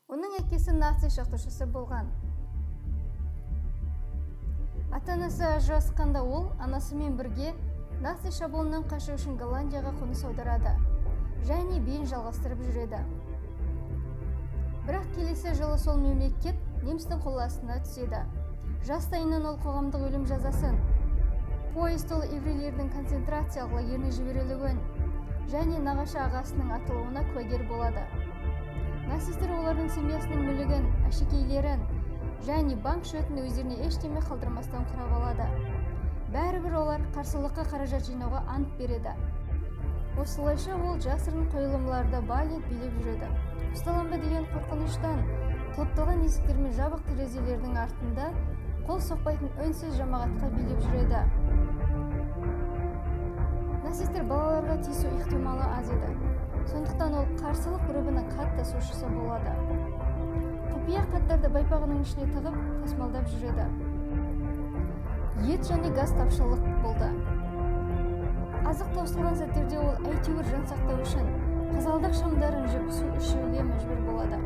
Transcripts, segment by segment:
Оның әкесі наци жақтаушысы болған. Ата-анасы ажырасқанда, ол анасымен бірге наци шабуылынан қашу үшін Голландияға қоныс аударады және биін жалғастырып жүреді. Бірақ келесі жылы сол мемлекет немістің қол астына түседі. Жастайынан ол қоғамдық өлім жазасын, пойыз толы еврейлердің концентрациялық лагеріне жіберілуін және нағашы ағасының атылуына куәгер болады. Нацистер олардың семьясының мүлігін, әшекейлерін және банк счетын өздеріне ештеме қалдырмастан құрап алады. Бәрібір олар қарсылыққа қаражат жинауға ант береді. Осылайша, ол жасырын қойылымларда балет билеп жүреді. Ұсталам ба деген қорқыныштан құлыпталған есіктер мен жабық терезелердің артында қол соқпайтын үнсіз жамағатқа билеп жүреді. Нацистер балаларға тиісу ықтималы аз еді, сондықтан ол қарсылық гробының хат тасушысы болады. Құпия хаттарды байпағының ішіне тығып, тасымалдап жүреді. Ет және газ тапшылық болды. Азық таусылған сәттерде ол әйтеуір жан сақтау үшін қызғалдақ шамдарын жеп, су ішуге мәжбүр болады.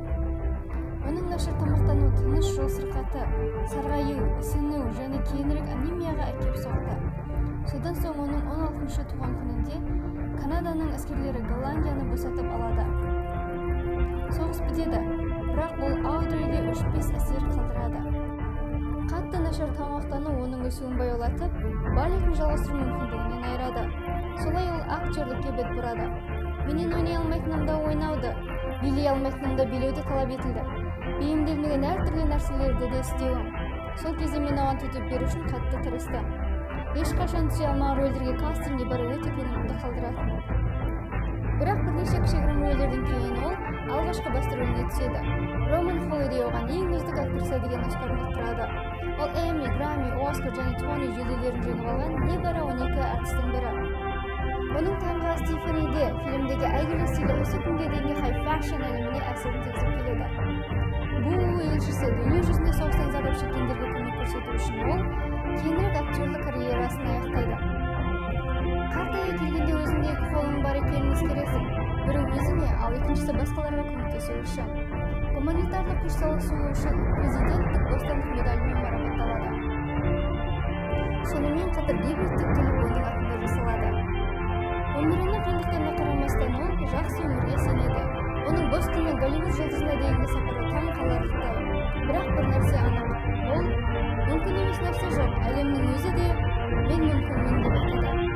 Оның нашар тамақтану тыныс жол сырқаты, сарғаю, ісіну және кейінірек анемияға әкеп соқты. Содан соң оның 16-шы туған күнінде Канаданың әскерлері Голландияны босатып алады. Соғыс бітеді, бірақ бұл Аудриге өшпес әсер қалдырады. Қатты нашар тамақтану оның өсуін баяулатып, балетін жалғастыру мүмкіндігінен айырады. Солай ол актерлікке бет бұрады. «Менен ойнай алмайтынымда ойнауды, билей алмайтынымда билеуді талап етілді. Бейімделмеген әртүрлі нәрселерді де істеуім. Сол кезде мен оған төтеп беру үшін қатты тырыстым. Ешқашан түсе алмаған рөлдерге кастингге бару өте көңілімді қалдыратын». Бірақ бірнеше кішігірім рөлдерден кейін ол алғашқы басты рөліне түседі. Роман Холидей оған ең үздік актриса деген Оскарын ұттырады. Ол Эмми, Грамми, Оскар және Тони жүлделерін жеңіп алған небәрі 12 әртістің бірі. Оның «Таңғы ас Тиффаниде» фильмдегі әйгілі стилі осы күнге дейінгі хай фэшн әлеміне әсерін тигізіп келеді. БҰҰ елшісі, дүние жүзінде соғыстан зардап шеккендерге көмек көрсету үшін ол кейінірек актерлік карьерасын аяқтайды. Қартая келгенде өзіңде екі қолың бар екенін ескересің: бірі өзіңе, ал екіншісі басқаларға көмектесу үшін. Гуманитарлық күш салысуы үшін президенттік бостандық медалімен марапатталады. Сонымен қатар гибридтік түлік оның атында жасалады. Өмірінің қиындықтарына қарамастан, ол жақсы өмірге сенеді. Оның босқыннан Голливуд жұлдызына дейінгі сапары таң қаларлықтай. Бірақ бір нәрсе анық: ол «Мүмкін емес нәрсе жоқ, әлемнің өзі де мен мүмкінмін» деп айтады.